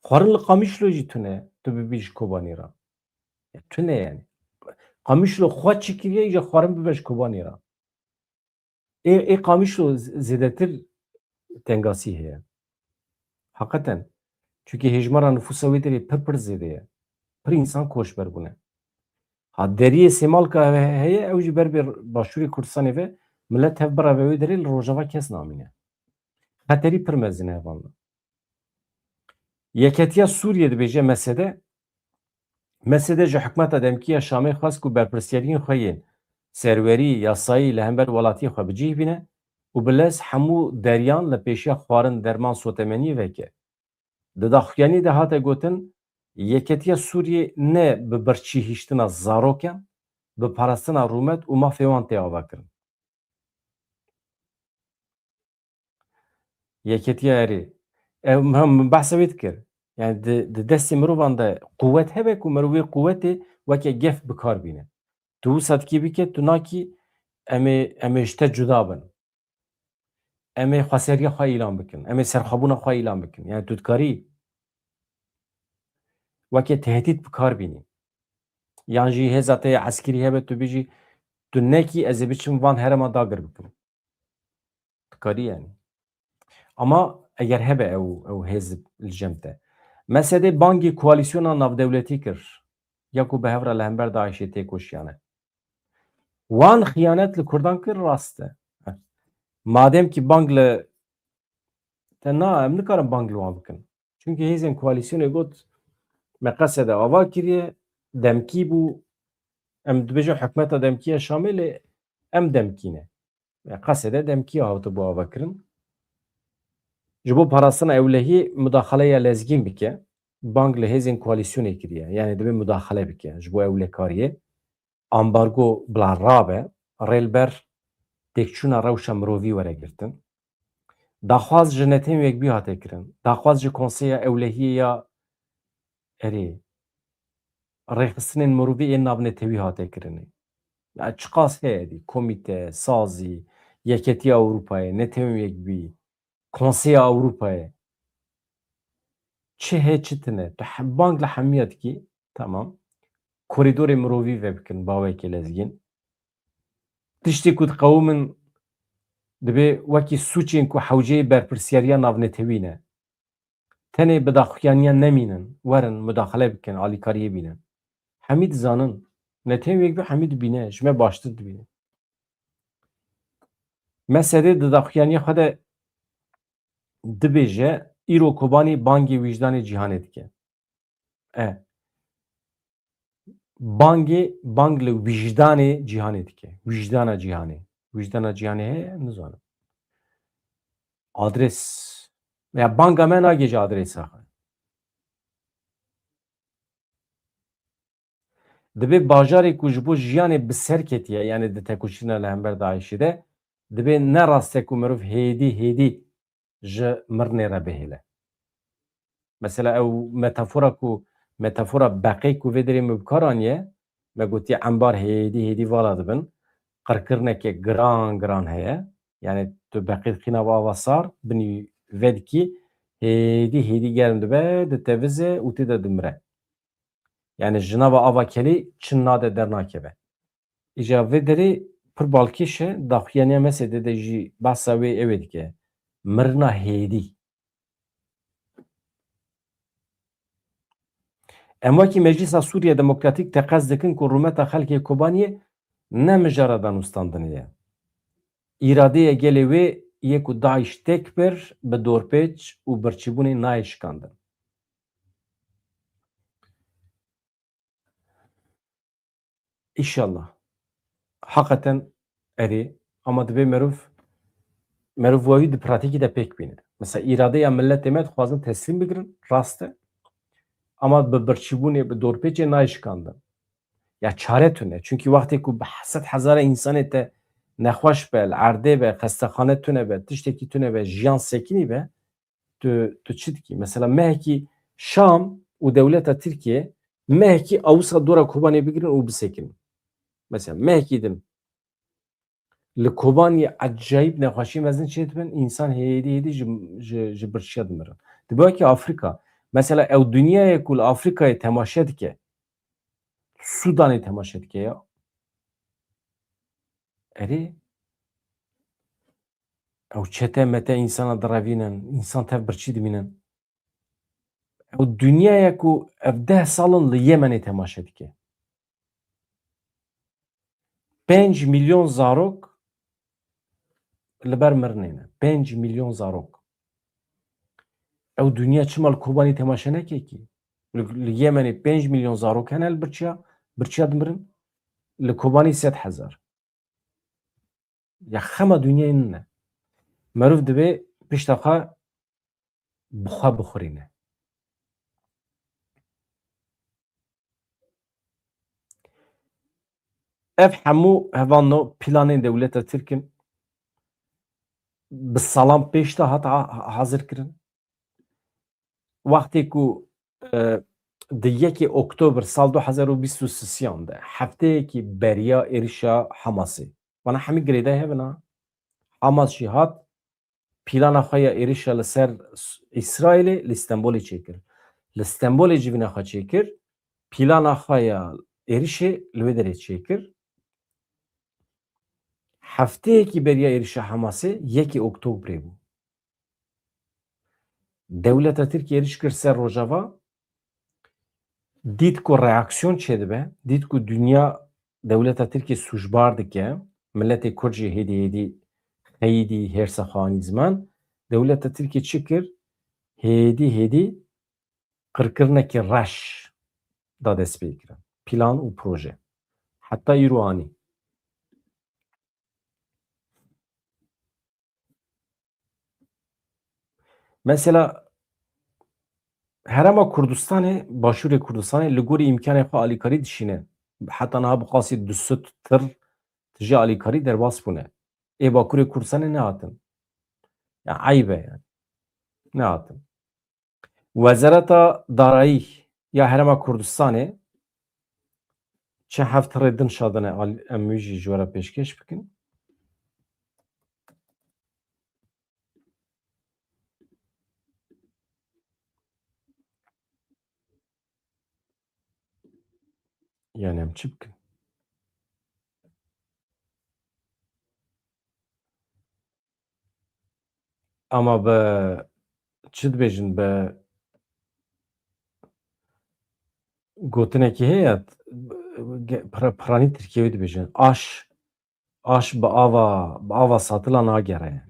Xwarin li Qamişlo jî tune, tu bibî ji Kobanî re. Ya tune yani. Qamişlo xwe çi kiriye, îja xwarin bibe ji Kobanî re. Ê, ê Qamişlo z-, zêdetir tengasî heye. Heqeten. Çunkî hêjmara nifûsa wê derê pir pir zêde ye. Pir însan koçber bûne. Ha deriyê Sêmalka he-, heye, ew jî ber bê Başûrê Kurdistanê ve milet hev bireve wê derê, li Rojava kes namîne. Xeterî pir mezin e hevalno. Yeketiya Sûriyê dibêje, M S D, M S D ji hikûmeta demkî ya Şamê xwest ku berpirsiyariyên xwe yên serwerî, yasayî li hember welatiyê xwe bi cih bîne û bi lez hemû deriyan li pêşiya xwarin, derman, sotemeniyê veke. Di daxuyaniyê de hate gotin, Yeketiya Sûriyê ne bi birçî hiştina zarokan, bi parastina rûmet û mafê wan tê avakirin. Yeketiya Erê. Ev, min, min behsa wê dikir. Yani di, di destê mirovan de quwet hebe ku mirov wê quwetê weke gef bi kar bîne. Tu wisa dikî bike, tu nakî em ê, em ê ji te cuda bin. Em ê xweseriya xwe îlan bikin. Em ê serxwebûna xwe îlan bikin. Yani tu dikarî weke tehdît bi kar bînî. Yan jî hêza te yê eskerî hebe, tu bêjî, tu nekî, ez ê biçim van herêma dagir bikim. Dikarî yani. Ama eger hebe ew, ew hêz li cem te. M S D bangê koalîsyona navdewletî kir. Ya ku bi hev re li hember DAIŞê têkoşiyane. Wan xiyanet li Kurdan kir, rast e. Madem ki bang li, te na, em nikarin bang li wan bikin. Çunkî hêzên koalîsyonê got, me Qesede ava kiriye, demkî bû, em dibêjin hikûmeta demkî ya Şamê, lê em demkî ne. Ya Qesede demkî hatibû avakirin. Ji bo parastina ewlehiyê mudaxaleya lezgîn bike, bang li hêzên koalîsyonê kiriye. Yani divê mudaxale bike ji bo ewlekariyê. Ambargo bila rabe, rê li ber têkçûna rewşa mirovî were girtin. Daxwaz ji Netewên Yekbûyî hate kirin. Daxwaz ji Konseya Ewlehiyê ya Erê, rêxistinên mirovî ên navnetewî hate kirinê. Ya çiqas heye dî, komîte, sazî, Yeketiya Ewropayê, Netewên Yekbûyî, Konseya Ewropayê. Çi heye, çi tune. Tu he-, bang li hemiya dikî, tamam. Korîdorê mirovî vebikin, bawekê lezgîn. Tiştê ku diqewimin, dibê wekî sûcên ku hewceyê berpirsiyariya navnetewî ne. Tenê bi daxuyaniyan nemînin, werin, mudaxale bikin, alîkariyê bînin. Hemî dizanin. Netewên Yekbûyî hemî dibîne, ji me baştir dibîne. M S D di daxuyaniya xwe de dibêje, îro Kobanî bangê wijdanê cîhanê dike. E. Bangê, bang li wijdanê cîhanê dike. Wijdana cîhanê. Wijdana cîhanê heye? Nizanim. Adres. Ya banga me nagêje adresa xwe. Divê bajarê ku ji bo jiyanê bi ser ketiye, yani di tekoşîna li hember DAIŞê de, divê ne rast e ku mirov hêdî hêdî ji mirinê re bihêle. Mesela ew metafora ku, metafora beqê ku vê derê min bi kar aniye, me gotiye embar hêdî hêdî vala dibin, qirkirineke giran giran heye. Yani tu beqê dixî nav ava sar, binî vedikî, hêdî hêdî germ dibe, ditevize û tê de dimire. Yani ji nava ava kelî çin nade, dernakeve. Îca vê derê pir balkêş e, daxuyaniya M S D de jî behsa wê ew ê dike. Mirina hêdî. Em wekî Meclîsa Sûriye Demokratîk teqez dikin ku rûmeta xelkê Kobaniyê ne mijara danûstandinê ye. Îradeya gelê wê yê ku DAIŞ têk bir bi dorpêç û birçîbûnê nayê şikandin. Înşallah. Heqeten erê, ama divê meriv, meriv wayî di pratîkî de pêk bîne. Mesela îradeya miletê me dixwazin teslîm bigirin, rast e. Ama bi birçîbûnê, bi dorpêçê nayê şikandin. Ya çare tune. Çunkî wextê ku bi sed hezara însanê te nexweş be, li erdê be, xestexane tune be, tiştekî tune be, jiyan sekinî be, tu, tu çi dikî? Mesela mehekî Şam û dewleta Tirkiye mehekî awisa dora Kobanê bigirin û bisekinin. Mesela mehekî din li Kobanê ecayîb nexweşî mezin çêdibin, însan hêdî hêdî ji, ji, ji birçiya dimirin. Dibe wekî Afrîka. Mesela ew dinyayê ku li Afrîkayê temaşe dike, Sûdanê temaşe dike ya. Erê. Ew çete mete însana direvînin, însan tev birçî dimînin. Ew dinyaya ku ev deh sal in li Yemenê temaşe dike. Pênc milyon zarok li ber mirinê ne. Pênc milyon zarok. Ew dinya çima li Kobanî temaşe neke kî? Li, li Yemenê pênc milyon zarok hene li birçiya, birçiya dimirin. Li Kobanî sed hezar. Ya xema dinyayê nine. Meriv divê pişta xwe bi xwe bixurîne. Ev hemû hevalno planên dewleta Tirk in, bi salan pêş de hat ha-, hazir kirin. Wextê ku, e, di yekê Oktober sal du hezar û bîst û sisiyan de, hefteyekî beriya êrişa Hamasê, vana hemî girêdayî hev in ha. Hamas jî hat, plana xwe ya êrişa li ser S-, Îsraîlê li Stenbolê çêkir. Li Stenbolê civîna xwe çêkir, plana xwe ya êrişê li wê derê çêkir. Hefteyekî beriya êrişa Hamasê yekê Oktobrê bû. Dewleta Tirkiyê êriş kir ser Rojava, dît ku reaksiyon çêdibe, dît ku dinya dewleta Tirkiyê sûcbar dike, miletê Kurd jî hêdî hêdî xeyidî hêrsa xwe anî ziman, dewleta Tirkiyê çi kir? Hêdî hêdî qirkirinekî reş da destpêkirin. Plan û proje. Heta îro anî. Mesela Herêma Kurdistanê, Başûrê Kurdistanê li gorî îmkanê xwe alîkarî dişîne. Heta niha bi qasî du sed tir tije alîkarî derbas bûne. Ê Bakurê Kurdistanê nehatin. Ya eyb e yani. Nehatin. Wezareta Darayî ya Herêma Kurdistanê çi heft tirê din şandine, al-, em wî jî ji we re pêşkêş bikin. Yani em çi bikin? Ama bi çi dibêjin, bi gotinekî heye, ge-, pira-, piranî tirkiyeyê dibêjin. Aş, aş bi ava, bi ava satila nagere yani.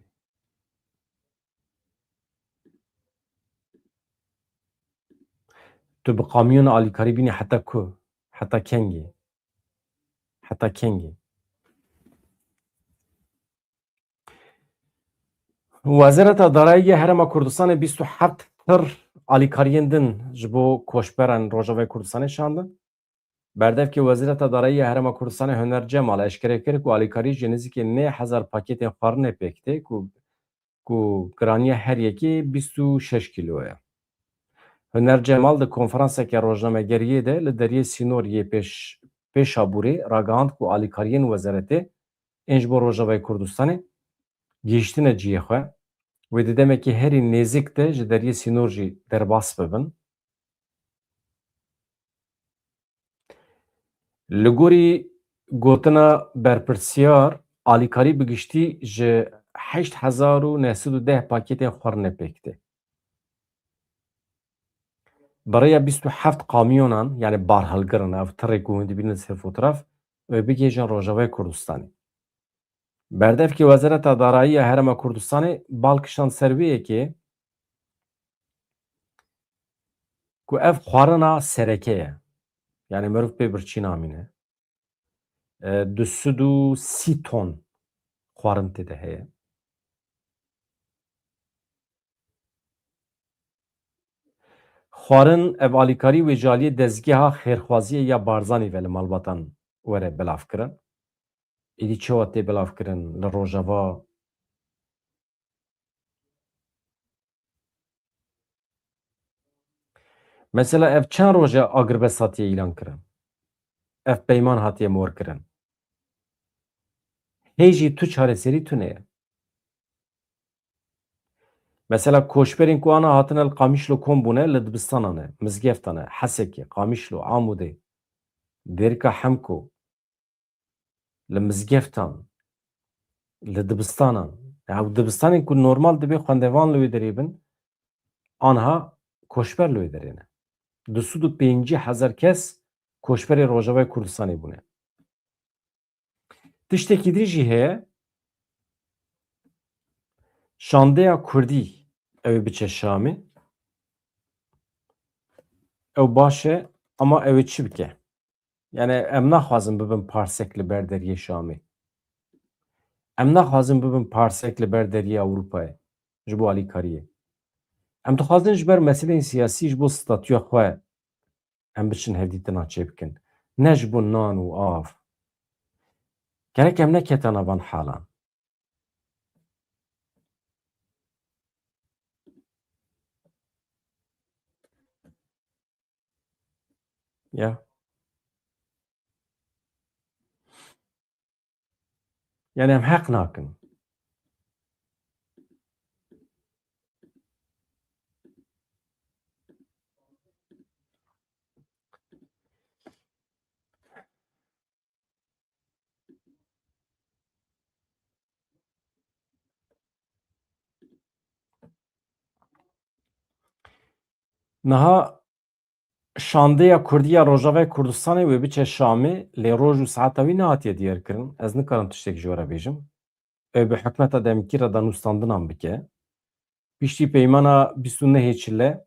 Tu bi kamyona alîkarî bînî heta ku? Heta kengî? Heta kengî? Wezareta Darayî ya Herêma Kurdistanê bîst û heft tir alîkariyên din ji bo koçberan Rojavayê Kurdistanê şandin. Berdevkê Wezareta Darayî ya Herêma Kurdistanê Huner Cemal eşkere kir ku alîkarî ji nêzîkî neh hezar pakêtên xwarinê pêk tê ku, ku giraniya her yekê bîst û şeş kîlo ye. Huner Cemal di konferanseke rojnamegeriyê de li deriyê sînor yê pêş-, Pêşabûrê ragihand ku alîkariyên wezaretê ên ji bo Rojavayê Kurdistanê gihîştine cihê xwe. Wê di demekî herî nêzik de ji deriyê sînor jî derbas bibin. Li gorî gotina berpirsiyar, alîkarî bi giştî ji heşt hezar û neh sed û deh pakêtên xwarinê pêk tê. Bi rêya bîst û heft kamyonan, yani barhilgirin, ev tirê ku hûn dibînin ser fotoğraf, wê bigihêjin Rojavayê Kurdistanê. Berdevkê Wezareta Darayî ya Herêma Kurdistanê bal kişand ser wê yekê ku ev xwarina sereke ye. Yani meriv pê birçî namîne. E, du sed û sî ton xwarin tê de heye. Xwarin ev alîkarî wê ji aliyê dezgeha xêrxwaziyê ya Barzanî ve li malbatan were belavkirin. Êdî çawa tê belavkirin li Rojava? Mesela ev çend roj e agirbest hatiye îlan kirin? Ev peyman hatiye mor kirin. Hê jî tu çareserî tune ye. Mesela koçberên ku ana hatine li Qamişlo kom bûne, li dibistanan e, mizgeftan e, Hesekê, Qamişlo, Amûdê, Dêrika Hemko, li mizgeftan, li dibistanan. Ew dibistanên ku normal dibê xwendevan li wê derê bin, anha koçber li wê derê ne. Du sed û pêncî hezar kes koçberê Rojavayê Kurdistanê bûne. Tiştekî din jî heye, şandeya Kurdî ew ê biçe Şamê. Ew baş e, ama ew ê çi bike? Yani em naxwazin bibin parsek li ber deriyê Şamê. Em naxwazin bibin parsek li ber deriyê Ewropayê ji bo alîkariyê. Em dixwazin ji ber meseleyên siyasî, ji bo statûya xwe em biçin hevdîtina çêbikin. Ne ji bo nan û av. Gerek em neketana van halan. Ya. Yani em heq nakin. Niha şandeya Kurdî ya Rojavayê Kurdistanê wê biçe Şamê, lê roj û saeta wî nehatiye diyarkirin. Ez nikarim tiştek ji we re bêjim. Ew bi hikûmeta demkî re danûstandinan bike. Piştî peymana bîst û nehê Çile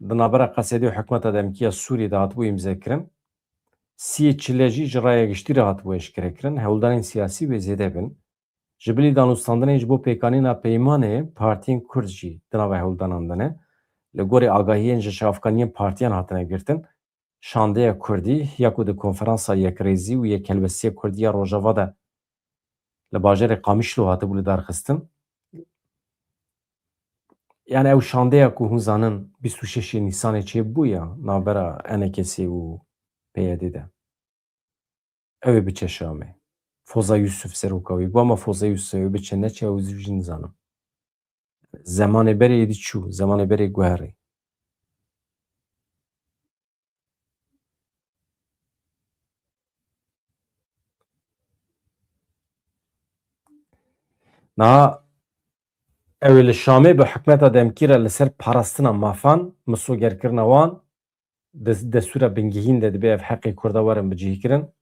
di navbera Qesedê û hikûmeta demkî ya Sûriyê de hatibû îmzekirin. Siyê Çile jî ji raya giştî re hatibû eşkerekirin. Hewldanên siyasî wê zêde bin. Ji bilî danûstandinên ji bo pêkanîna peymanê, partiyên Kurd jî di nava hewldanan de ne. Li gorî agahiyên ji çavkaniyên partiyan hatine girtin, şandeya Kurdî ya ku di Konferansa Yekrêzî û Yekhelbestiya Kurdî ya Rojava de li bajarê Qamişlo hatibû lidarxistin. Yani ew şandeya ku hûn zanin bîst û şeşê Nîsanê çêbû ya navbera E N K S û P Y D de. Ew ê biçe Şamê. Foza Yusuf seroka wî bû, ama Foza Yusuf ew ê biçe neçe, ew zû jî nizanim. Zemanê berê êdî çû, zemanê berê guherî. Niha ew ê li Şamê bi hikûmeta demkî re li ser parastina mafan, misogerkirina wan, di destûra bingehîn de dibê ev heqê Kurda werin bicihîkirin,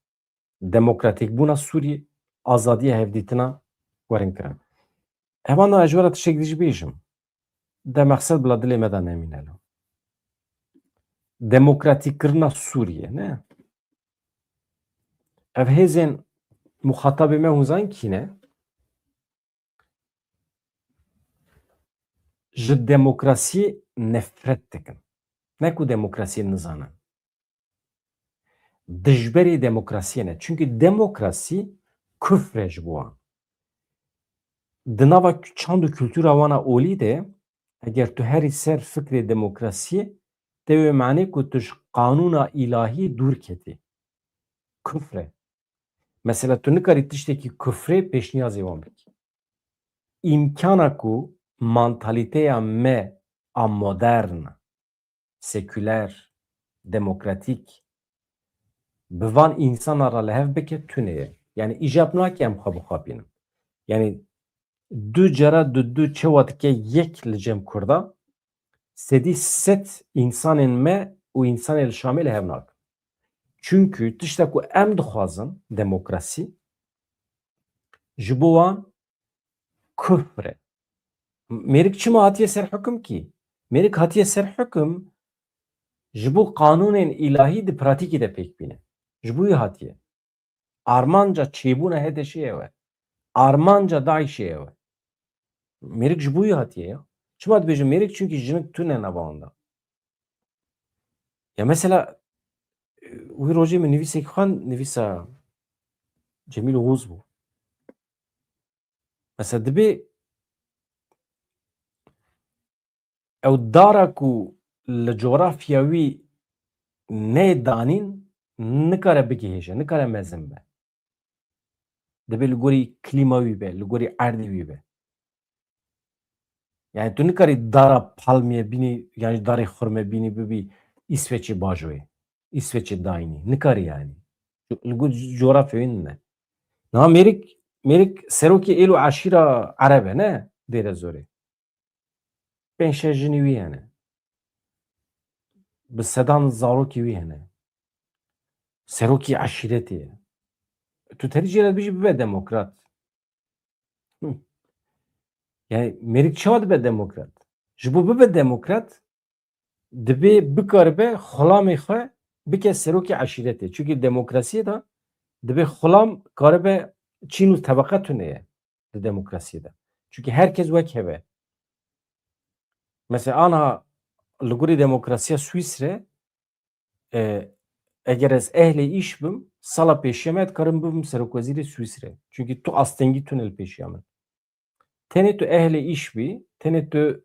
demokratîkbûna Sûriyê, azadiya hevdîtina werin kirin. Hevalno, ez ji we re tiştek dî jî bêjim. De mexsed bila dilê me de nemîne lo. Demokratîkkirina Sûriyê, ne? Ev hêzên muxatabê me hûn zanîn kî ne? Ji demokrasiyê nefret dikin. Ne ku demokrasiyê nizanin. Dijberê demokrasiyê ne. Çimkî demokrasî kufr e ji bo wan. Di nava çand û kultura wan a olî de, eger tu herî ser fikrê demokrasiyê, te wê manê ku tu ji qanûna îlahî dûr ketî. Kufr e. Mesela tu nikarî tiştekî kufrê pêşniyazê wan bikî. Îmkana ku mantalîteya me a modern, sekûler, demokratîk bi van însanan re li hev bike tune ye. Yanî îcab nake em xwe bixapînin. Yanî du cara du du çawa dike yek li cem Kurda, sedî sed însanên me û însanên li Şamê li hev nakin. Çunku tişta ku em dixwazin, demokrasî, ji bo wan kufr e. Mêrik çima hatiye ser hukum kî? Mêrik hatiye ser hukum ji bo qanûnên îlahî di pratîkê de pêk bîne. Ji bo wî hatiye. Armanca çêbûna H D Ş'ê ew e. Armanca DAIŞ'ê ew e. Mêrik ji bo wî hatiye ya. Çima dibêjim mêrik? Çunkî jinik tune nava wan de. Ya mesela, wî rojê min nivîsek xwend, nivîsa Cemîl Oğuz bû. Mesela dibê ew dara ku li coğrafya wî neyê danîn nikare bigihêje, nikare mezin be. Dibê li gorî klîma wî be, li gorî erdê wî be. Yani tu nikarî dara palmiyê bînî, yani darê xurme bînî bibî Îsveçê bajoyê, Îsveçê dayînî. Nikarî yani. Li gor coğrafya wî nine. Niha mêrik, mêrik serokê êl û eşîra Ereb e, ne? Dêre zorê. Pênc şeş jinî wî hene. Bi sedan zarokî wî hene. Serokî eşîretê ye. Tu terî jê re dibêjî bibe demokrat. Hı. Yani mêrik çawa dibe demokrat? Ji bo bibe demokrat, dibê bikaribe xulamê xwe bike serokê eşîretê. Çunkî demokrasiyê de dibê xulam karibe çîn û tebeqe tune ye di demokrasiyê de. Çunkî her kes wek hev e. Mesela anha li gorî demokrasiya Swîsre, e, eger ez ehlê îş bim, sala pêşiya me dikarim bibim serokwezîrê Swîsre. Çunkî tu astengî tune li pêşiya min. Tenê tu ehlê îş bî, tenê tu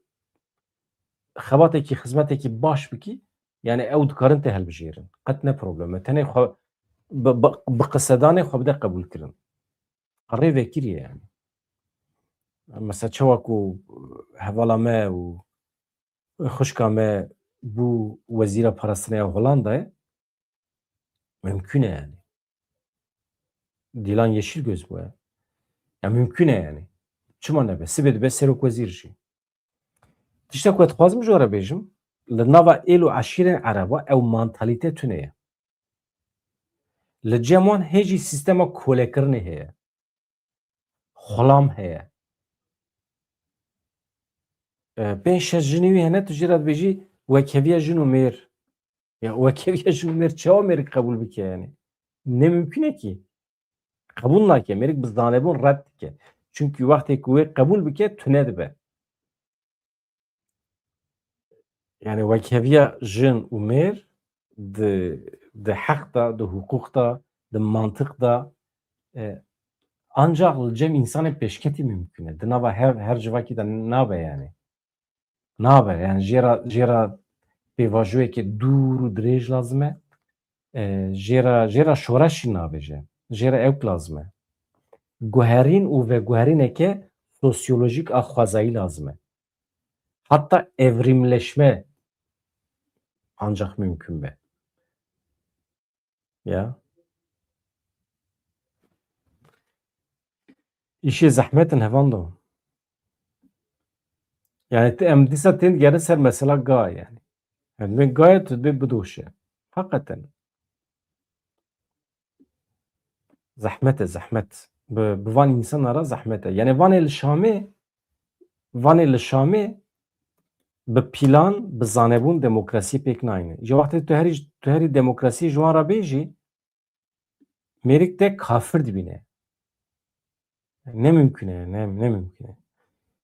xebatekî, xizmetekî baş bikî, yani ew dikarin te hilbijêrin. Qet ne problem e. Tenê xwe bi, bi, bi qisedanê xwe bide qebûlkirin. Rê vekirî ye yani. Mesela çawa ku hevala me û xwişka me bû wezîra parastinê ya Holandayê, mimkun e yani. Dîlan Yeşilgöz bûye. Ya mimkun e yani. Çima nebe? Sibê dibe serokwezîr jî. Tişta ku ez dixwazim ji we re bêjim, li nava êl û eşîrên Ereba ew mantalîte tune ye. Li cem wan hê jî sîstema kolekirinê heye. Xulam heye. E, pênc şeş jinî wî hene, tu jê re dibêjî wekheviya jin û mêr. Ya wekheviya jin û mêr çawa mêrik qebûl bike yani? Ne mimkun e kî. Qebûl nake. Mêrik bi zanebûn red dike. Çunkî wextê ku wê qebûl bike, tune dibe. Yani wekheviya jin û mêr di, di heq de, di hiqûq de, di mantiq de, e, ancaq li cem însanê pêşketî mimkun e. Di nava her, her civakî de nabe yani. Nabe yani, jê re, jê re pêvajoyeke dûr û dirêj lazim e. E, jê re, jê re şoreş jî nabêje. Jê re ewk lazim e. Guherîn û veguherîneke sosyolojîk a xwezayî lazim e. Hatta evrimleşme ancak mümkün be. Ya. Îşê zehmet in hevando. Yani te, em dîsa tên gerin ser mesela ga yani. Em dibên gayê tu dibê bidoşe. Hakikaten. Zehmet e, zehmet. Bi, bi van insana re zehmet e. Yani vanê li Şamê, vanê li Şamê bi plan, bi zanebûn demokrasiyê pêk nayîne. Ji wextê tu herî, tu herî demokrasiyê ji wan re bêjî, mêrik te kafir dibîne. Ne mimkun e, ne, ne mimkun e.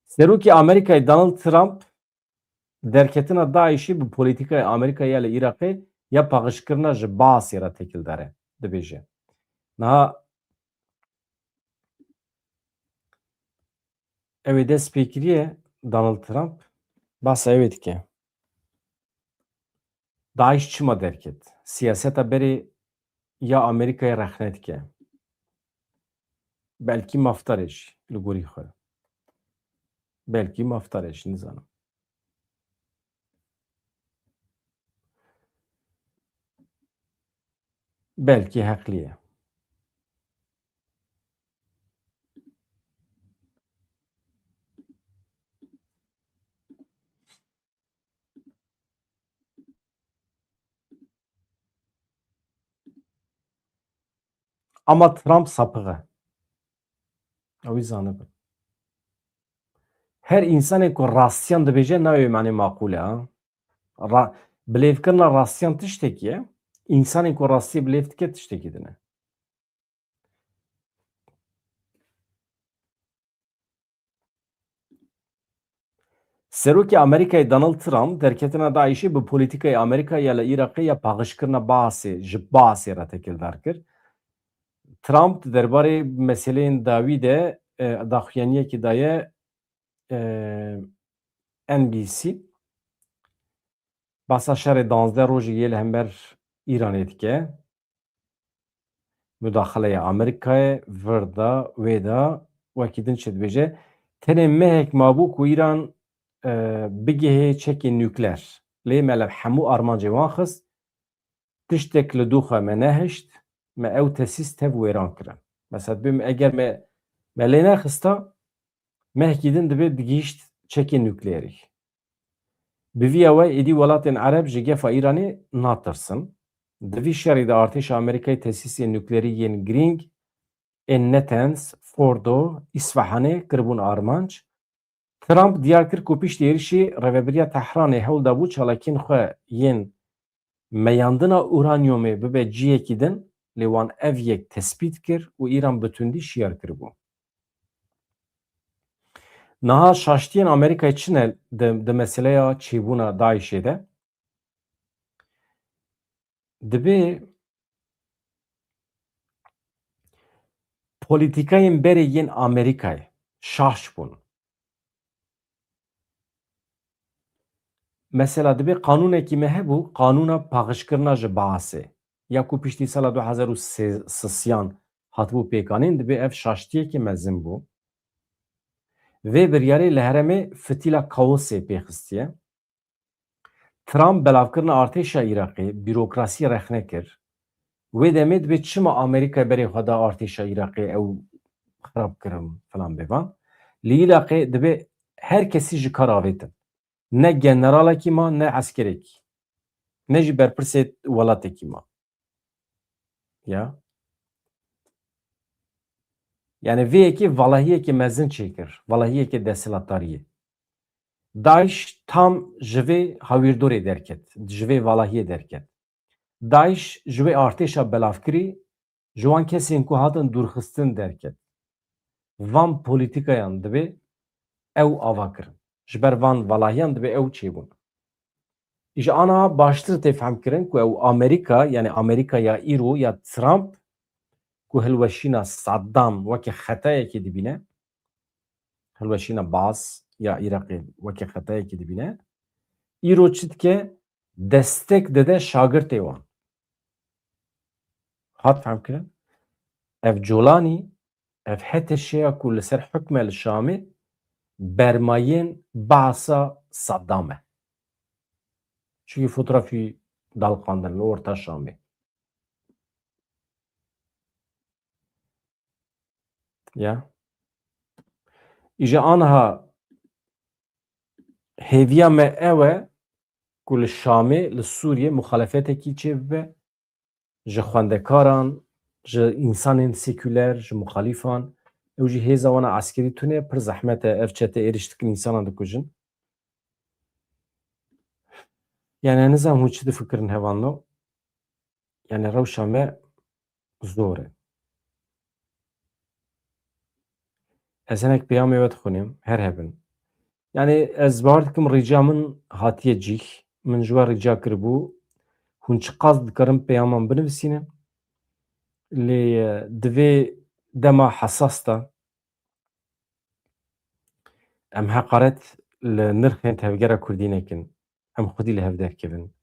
Serokê Amerîkayê Donald Trump derketina DAIŞ'ê bi polîtîkaya Amerîkayê ya li Iraqê ya paqijkirina ji Baasê re têkildar e, dibêje. Niha ew ê dest pê kiriye, Donald Trump, basa ew ê dike. DAIŞ çima derket? Siyaseta berê ya Amerîkayê rexne dike. Belkî mafdar e jî li gorî xwe. Belkî mafdar e jî, nizanim. Belkî heqlî ye. Ama Trump sapix e. Ew wî zanibin. Her însanê ku rastiyan dibêje, nayê manê maqûl e, ha. Ra-, bilêvkirina rastiyan tiştekî ye. Însanê ku rastiyê bilêv dike tiştekî din e. Serokê Amerîkayê Donald Trump derketina DAIŞê bi polîtîkayê Amerîka ya li Iraqê ya paqijkirina Baasê, ji Baasê re tekildar kir. Trump derbarê meseleyên dawî de, e, daxuyaniyekî daye, e, N B C. Basa şerê danzdeh rojî yê li hember Îranê dike. Mudaxaleya Amerîkayê vir da, wê da, wekî din çi dibêje? Tenê mehek mabû ku Îran, e, bigihê çekê nukleer. Lê me li hemû armancê wan xist. Tiştek li dû xwe me nehişt, me ew tesîs tev wêran kirin. Mesela dibê me, eger me, me lê nexista, mehekî din dibê digihîşt çekê nukleerî. Bi vî awayî êdî welatên Ereb ji gefa Îranê natirsin. Di vî şerî de artêşa Amerîkayê tesîsên nukleerî yên girîng ên Natanz, Fordo, Îsfahanê kiribûn armanc. Trump diyar kir ku piştî êrişê rêvebiriya Tehranê hewl dabû çalakiyên xwe yên meyandina uranyumê bibe cihekî din, lê wan ev yek tespît kir û Îran bi tundî şiyar kiribû. Niha şaştiyên Amerîkayê çi ne di, di meseleya çêbûna DAIŞê de? Dibê polîtîkayên berê yên Amerîkayê şaş bûn. Mesela dibê qanûnekî me hebû, qanûna paqijkirina ji Baasê. Ya ku piştî sala du hezar û sêsiyan hatibû pêkanîn, dibê ev şaştiyekî mezin bû. Vê biryarê li herêmê fitîla kaosê pê xistiye. Trump belavkirina artêşa Iraqê, bîrokrasî rexne kir. Wê demê dibê çima Amerîka berê xwe da artêşa Iraqê ew xirab kirin filan bêvan. Li Iraqê dibê her kesî ji kar avêtin. Ne generalekî ma, ne eskerekî. Ne jî berpirsê welatekî ma. Ya. Yani vê yekê valahiyekê mezin çêkir. Valahiyekê desthilatdariyê. DAIŞ tam ji vê hawîrdorê derket, ji vê valahiyê derket. DAIŞ ji wê artêşa belavkirî, ji wan kesên ku hatin dûrxistin derket. Van polîtîkayan dibê ew ava kirin. Ji ber van valahiyan dibê ew çêbûn. Îja aniha baştir tê fehmkirin ku ew Amerîka, yani Amerîka ya îro ya Trump, ku hilweşîna Saddam weke xetayekê dibîne, hilweşîna Baas ya Iraqê weke xetayekê dibîne, îro çi dike? Destek dide şagirtê wan. Hat fehmkirin? Ev Colanî, ev H T Ş'ê ya ku li ser hukm e li Şamê, bermayên Baasa Saddam e. Çunkî fotografî daliqandin li orta Şamê. Ya. Îja aniha hêviya me ew e ku li Şamê, li Sûriyê muxalefetekî çêbibe. Ji xwendekaran, ji însanên sekuler, ji muxalîfan, ew jî hêza wana eskerî tune, pir zehmet e ev çete êrîş dikin, însanan dikujin. Yani, ez nizanim hûn çi difikirin hevalno. Yani, rewşa me zor e. Ez hinek peyamê we dixwînim, her hebin. Yani, ez bawer dikim rîca min hatiye cîh. Min ji we rîca kiribû, hûn çiqas dikarin peyaman binivîsînin. Lê, e, di vê dema hesas de em heqaret li nirxên tevgera Kurdî nekin. Em xwedî li hev derkevin.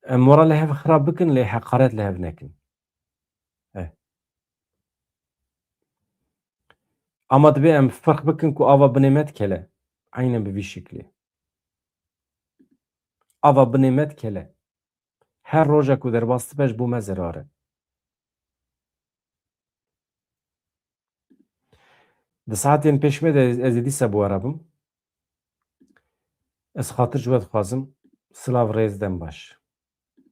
Em were li hev xirab bikin, lê heqaret li hev nekin. Eh. Ama dibê em firq bikin ku ava binê me dikele. Eynen bi vî şiklî. Ava binê me dikele. Her roja ku derbas dibe ji bo me zerar e. Di saetên pêş me de ez ê dîsa bi we re bim. Ez xatir ji we dixwazim. Silav, rêz, dem baş.